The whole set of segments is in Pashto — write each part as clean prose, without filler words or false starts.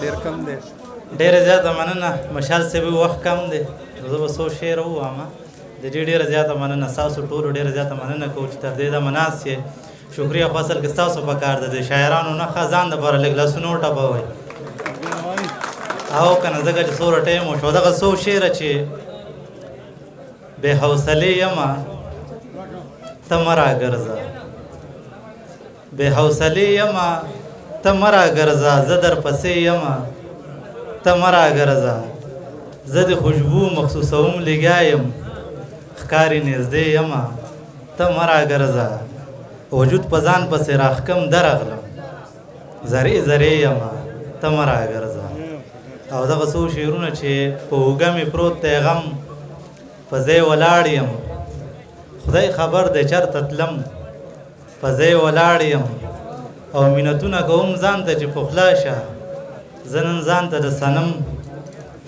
ډیر کم دی. ډیره زیاته مننه مشال صاحب، وخت کم دی، زه به څو شعر ووایم. د دې ډیره زیاته مننه، ستاسو ټولو ډیره زیاته مننه کوو چې تر دې دمه ناست یې. شکریه. خو اصل کې ستاسو په کار ده، د شاعرانو نه ښه ځان دپاره لږ لاسونه وټپوئ او که نه، ځکه چې څومره ټایم وشو. دغه څو شعره چې بې حوصلې یمه ته مه راګرځه، بې حوصلې یمه ته مه راګرځه، زه درپسې یمه ته مه راګرځه، زه د خوشبو مخصوصوم لګیا یم، ښکاري نږدې یمه ته مه راګرځه، وجود په ځان پسې راښکم درغلم، ذرې ذرې یمه ته مه راګرځه. او دغه څو شعرونه چې په اوږه مې پروت دی غم، په ځای ولاړ یم، خدای خبر دی چرته تلم، په ځای ولاړ یم او مینتونه کوم ځان ته چې پخلا شه، زه نن ځان ته د صنم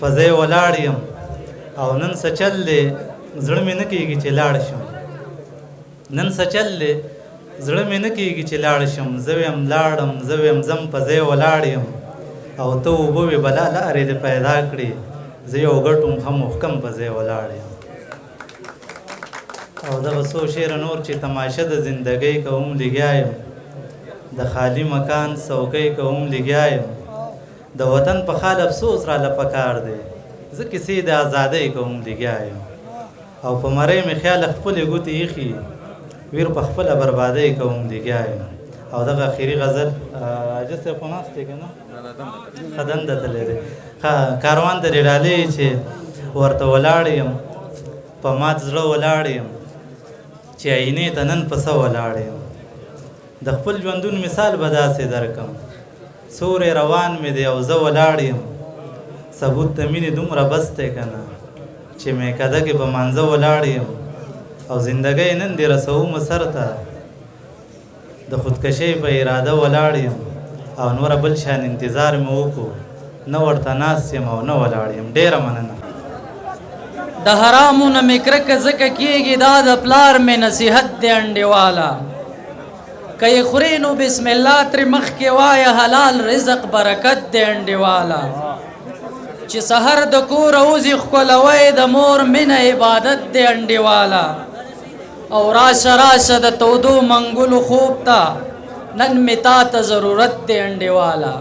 په ځای ولاړ یم، او نن څه چل دی زړه مې نه کېږي چې لاړ شم، نن څه چل دی زړه مې نه کېږي چې لاړ شم، زه ویم لاړم، زه ویم ځم، په ځای ولاړ یم، او ته اوبه وې بلا لارې دې پیدا کړې، زه یو ګټم ښه محکم په ځای ولاړ یم. او دغه څو شعره نور چې تماشه د زندګۍ کوم لګیا یم، د خالي مکان څوکۍ کوم لګیا یم، د وطن په خال افسوس راله پکار دی، زه کیسې د ازادۍ کوم لګیا یم، او په مرۍ مې خیال خپلې ګوتې ایښي، ویر په خپله بربادۍ کوم لګیا یم. او دغه اخري غزل، عاجز صاحب خو ناست دی که نه؟ ښه دنده تللی دی. ښه کاروان ته دې ډالۍ چې ورته ولاړ یم، په مات زړه ولاړ یم، چې آینې ته نن په څه ولاړ یم، د خپل ژوندون مثال به داسې درکم، سوری روان مې دی او زه ولاړ یم، ثبوت د مینې دومره بس دی که نه چې میکده کې په مانځه ولاړ یم، او زندګۍ نن دې رسوم سر ته، د خودکشۍ په اراده ولاړ یم، او نوره بل شان انتظار مې وکړو، نه ورته ناست یم او نه ولاړ یم. ډېره مننه. د حرامو نه مې کرکه ځکه کېږي، دا د پلار مې نصیحت دی انډیواله. که یې خورې نو بسم الله ترې مخکې وایه، حلال رزق برکت دی انډیواله. چې سحر د کوره وځي ښکلوی د مور مینه عبادت دی انډیواله. او راشه راشه د تودو منګولو خوب ته، نن مې تا ته ضرورت دی انډیواله.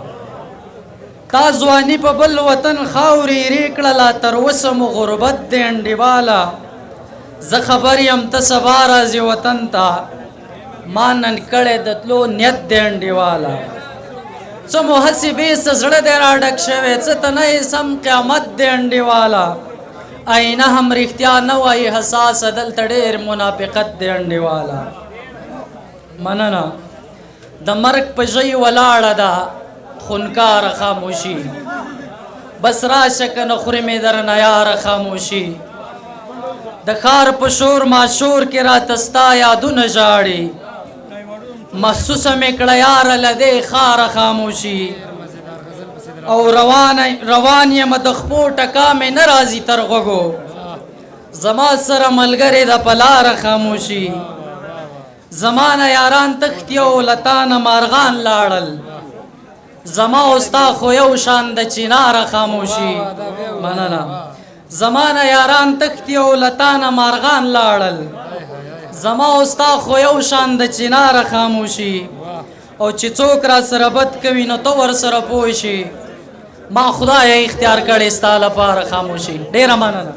تا ځواني په بل وطن خاورې ایرې کړه، لا تر اوسه مو غربت دی انډیواله. زه خبر یم ته سبا راځې وطن ته، ما نن کړی د تلو نیت دی انډیواله. څه مو هسې بې څه زړه دی راډک شوی، څه ته نه یې سم قیامت دی انډیواله. آینه هم رښتیا نه وایي حساسه، دلته ډېر منافقت دی انډیواله. مننه. د مرګ په ژۍ ولاړه ده خونکاره خاموشي، بس راشه که نه خوري مې درنه یاره خاموشي. د ښار په شور ماشور کې راته ستا یادونه ژاړي، محسوسه مې کړه یاره له دې ښاره خاموشي. او روان یم د خپو ټکا مې نه راځي تر غوږو، زما سره ملګرې ده په لاره خاموشي. زما نه یاران تښتي او له تا نه مارغان لاړل، زما او ستا خو یو شان د چیناره خاموشي. مننه. زما نه یاران تښتي او له تا نه مارغان لاړل، زما او ستا خو یو شان د چیناره خاموشي. او چې څوک را سره بد کوي نو ته ورسره پوه شي، ما خدای اختیار کړی ستا لپاره خاموشي. ډېره مننه.